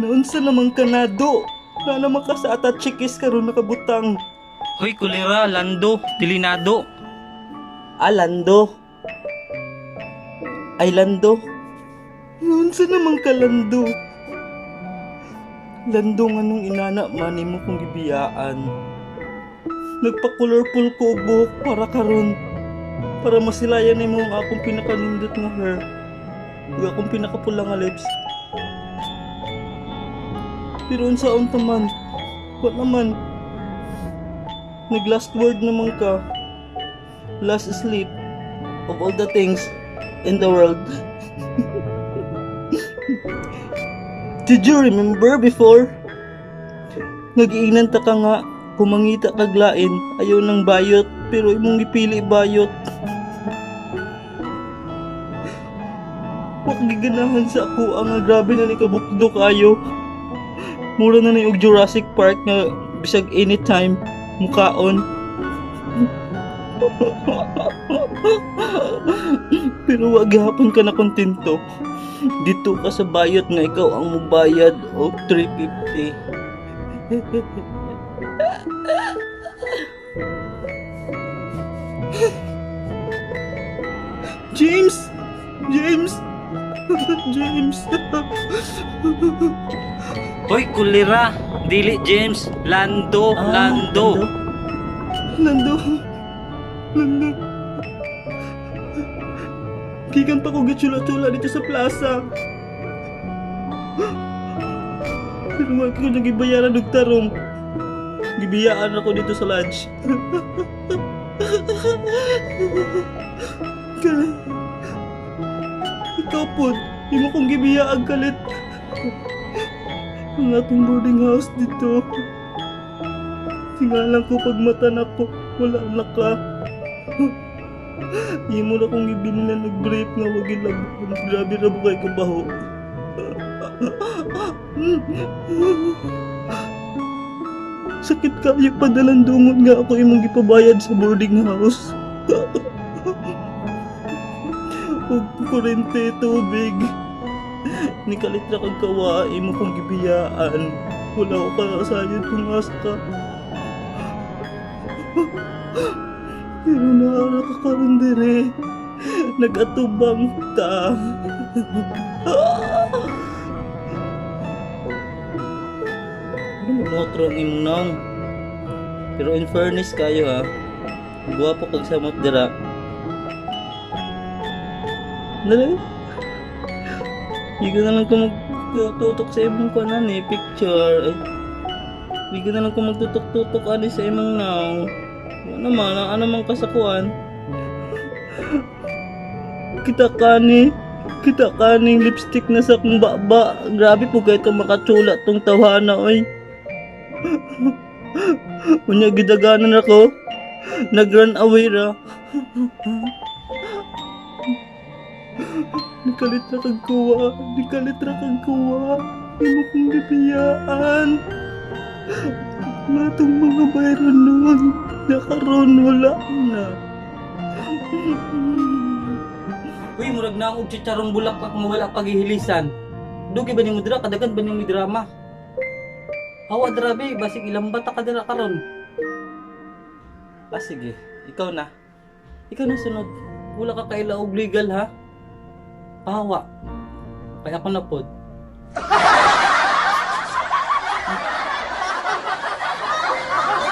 Naunsa naman ka na, do? Na naman ka sa ata chikis karon nakabutang. Hoy, kulira, Lando, dilinado. Ah, Lando. Ay, Lando. Naunsa naman ka, Lando? Lando nga nung inana man mo kong gibiyaan. Nagpa-colorful ko og buhok para karon. Para masilayan nimo ang akong pinakanindot nga hair. Ug akong pinakapula nga lips. Pero unsaon ta man? Wa naman. Nag last word naman ka. Last sleep of all the things in the world. Did you remember before? Nag-iingnan ta ka nga, kumangita kag lain, ayaw ng bayot, pero imong gipili bayot. Wa giganahan sa ako ang nga grabe na ni kabukdo kayo. Mura na ni og Jurassic Park nga bisag anytime mukaon. Pero wag gihapon ka na kontento. Dito ka sa bayot nga ikaw ang mubayad og 350. James! James! James! Hoy, kulira, dili James, Lando, Ah, Lando. Lando. Lando. Gikan pa ko gitsula-tsula dito sa plaza. Pero wala ko nang gibayaran og tarong. Gibiyaan ako dito sa lodge. Kalit. Ikaw po, di mo kong gibiyaan kalit. Ang atong boarding house dito. Tingalan ko pag mata na ko, wala na ka. Imo na kong ibilin og brief nga wag ilabon. Grabe ra bukay ko baho. Sakit kayo padalan dungon nga ako imong gipabayad sa boarding house. Ug kurente, tubig. Nikalit ra kag kawa imo kong gibiyaan. Wala ko kasayod kung asa ka. Pero naara ka karon dire. Nagatubang ta. Ano mo motro ang imong naong? Pero in fairness kayo ha, guwapo kag samot dira. Dali. Hindi ko na lang kung magtutok sa imong kuanan eh, picture. Ay, hindi ko na lang kung magtutok-tutok ani sa imong naong. Wala naman, ano man kasakuan. Kita kani, kita kaning lipstick na sa akong baba. Grabe po kahit ka makachula tong tawhana, oy. Unya gidaganan ako. Nag-run away ra. Nikalit ra kag kuwa, nikalit ra kag kuwa. Imo kong gibiyaan. Matong mga bayron noon, nakaroon wala na. Uy, murag na og chicharong bulaklak mo wala pagihilisan. Dugi ba nimo dira kadagan ba nimo drama? Hawa dira be, basig ilang bata ka dira karon. Ah sige, ikaw na. Ikaw na sunod. Wala ka kaila og legal ha. Pahawa. Kaya ako na pod.